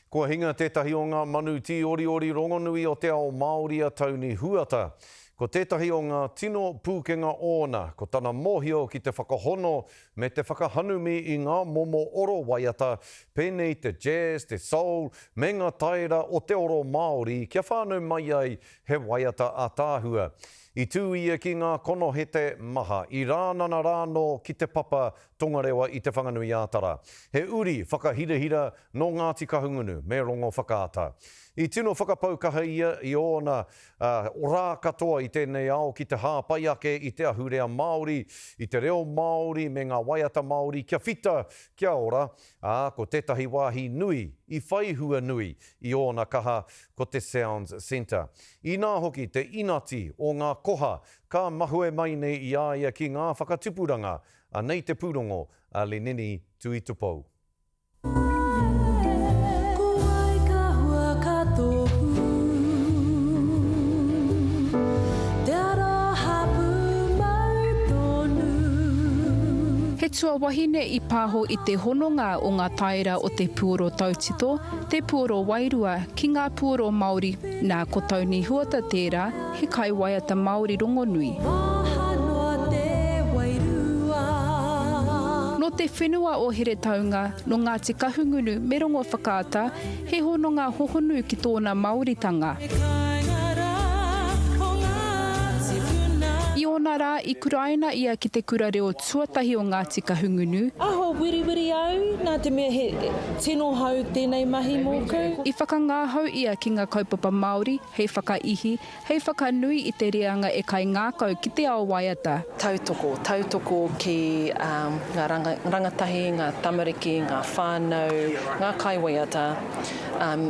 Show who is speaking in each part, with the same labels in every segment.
Speaker 1: Kua hinga tētahi o ngā manu tīoriori rongonui o te ao Māori a Tony Huata. Ko tētahi o ngā tino pūkenga ōna, ko tana mōhio ki te whakahono me te whakahanumi i ngā momo oro waiata pēnei te jazz, te soul me ngā taera o te oro Māori kia whānau mai ai he waiata ātaahua. I tū ia ki ngā konohete maha, i Rānana rānō ki Te Papa Tongarewa i Te Whanganui-ā-Tara. He uri whakahirahira nō Ngāti Kahungunu me Rongowhakaata. I tino whakapau kaha ia i ōna rā katoa i tēnei ao ki te hāpai ake i te ahurea Māori, i te reo Māori me ngā waiata Māori kia whita, kia ora, ā, ko tētahi wāhi nui i whai hua nui i ōna kaha ko te Sounds Centre. Inā hoki te inati o ngā koha ka mahue mai nei i a ia ki ngā whakatupuranga Anei te pūrongo a Lenini Tuitupou.
Speaker 2: Ko wai ka hua ka tohu Te aroha pūmau tonu.
Speaker 3: He tuawahine i pāho i te hononga o ngā taera o te puoro tautito, te puoro wairua, ki ngā puoro Māori, nā ko Tony Huata tērā, He kaiwaiata Māori rongonui.
Speaker 2: Maha noa te wairua.
Speaker 3: Nō te whenua o Heretaunga, nō Ngāti Kahungunu me Rongowhakaata, he hononga hohonu ki tōna Māoritanga.
Speaker 2: Te kāinga rā o ngā tīpuna.
Speaker 3: I ōna rā i kuraina ia ki te kura reo tuatahi o Ngāti Kahungunu.
Speaker 4: Aho wiriwiri au, nā te mea he tino hou tēnei mahi mōku.
Speaker 3: I whakangahau ia ki ngā kaupapa Māori, hei whakaihi, hei whakanui i te reanga e kaingākau ki te ao waiata.
Speaker 5: Tautoko, tautoko ki ngā rangatahi, ngā tamariki, ngā whānau, ngā kaiwaiata,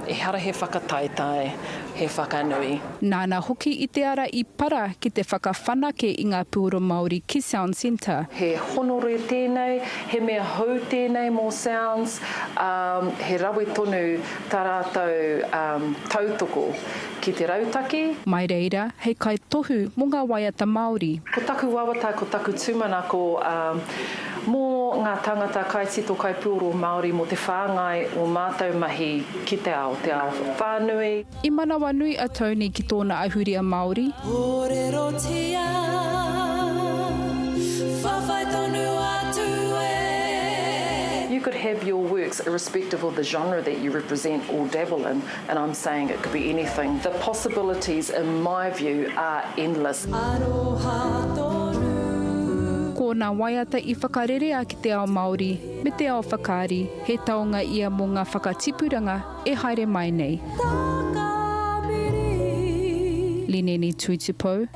Speaker 5: ehara he whakataetae, he whakanui.
Speaker 3: Nāna hoki i te ara i para ki te whakawhanake i ngā puoro Māori ki Sound Centre.
Speaker 5: He honore tēnei, he mea hou tēnei mō Sounds, ā, he rawe tonu tā rātou tautoko ki te rautaki.
Speaker 3: Mai reira hei kaitohu mō ngā waiata Māori.
Speaker 5: Ko taku wawata, ko taku tūmanako mō ngā tāngata kaitito kaipuoro Māori mō te whāngai o mātou mahi ki te ao, te ao whānui.
Speaker 3: I manawanui a Tony ki tōna ahurea Māori.
Speaker 2: Kōrerotia, whawhai tonu atu e.
Speaker 5: You could have your works irrespective of the genre that you represent or dabble in, and I'm saying it could be anything, the possibilities in my view are endless.
Speaker 2: Aroha tonu.
Speaker 3: Ko ōna waiata i whakarerea ki te ao Māori me te ao whakaari, he taonga ia mō ngā whakatipuranga e haere mai nei. Lineni Tuitupou,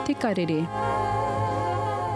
Speaker 3: Te Karere.